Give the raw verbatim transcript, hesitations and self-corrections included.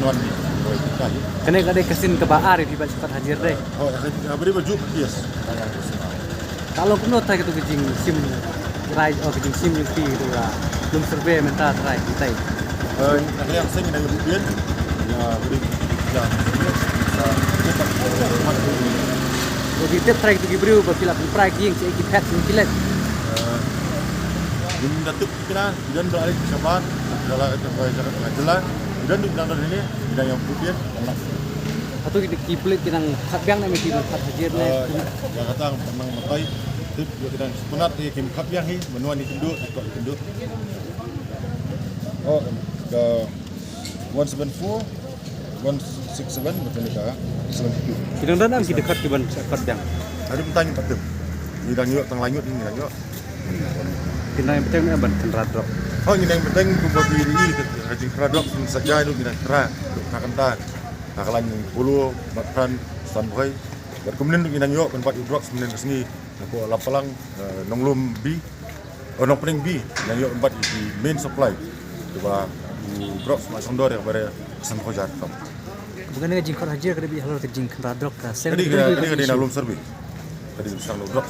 ban wan ni. Kane ka dei ka sien kaba ar ïa phi ba shu khot hajir dei. Oh, ya, ya, beri baju yes. Ka long kumno trai katu ka jingshim rai, oh, ka jingshim jong phi katu ka lum survey mynta trai kita. Eh, nak liang seng dah bukit. Ya, beri ya. Bagi tip trai katu ki briew ba ki la pynpra ki ïing ki phet ki let. Eh, Ynda tip kina, ynda ba ai shabar, jala ka jaka jela, ynda duk nang dini, ynda yang putih, anak. Hato ki, ki pulit ki nang khap biang ne, ki nang khap hajir ne? Eh, ya kata nang matai, tip ya kina sepenat ya kim khap biang hi, menua ni kenduk, ikut kenduk. Oh, ke one seven four, one six seven, macam ni ka, seven two. Ki nang dang ki dei khap ki ban khap biang. Ada bentang yang patut. Ni dang yuk, tang lanjut ni dang yuk. Ki nang bteng ne ban kynrad drok. Oh, ngi nang bteng kumba phi ri ka jingkynrad drok, sa jai ruh ngi nang kynrad, duk na kynta. Na ka lain polo, Mat Pran, San Bhoi. Bad kumne ruh ngi nang ïoh pynbat ïa u drok mynne ka sngi. Na ko Lapalang, eh, Nonglum B. Oh, Nongpyning B, nang ïoh pynbat ïa ki main supply. Kiba u drok sma songdor ïa kaba re San Bhoi Jharkhand. Bukan ka jingkhot hajir ka dei halor ka jingkynrad drok ka seng. Ka dei ka dei na lum survey. Ka dei sang drok.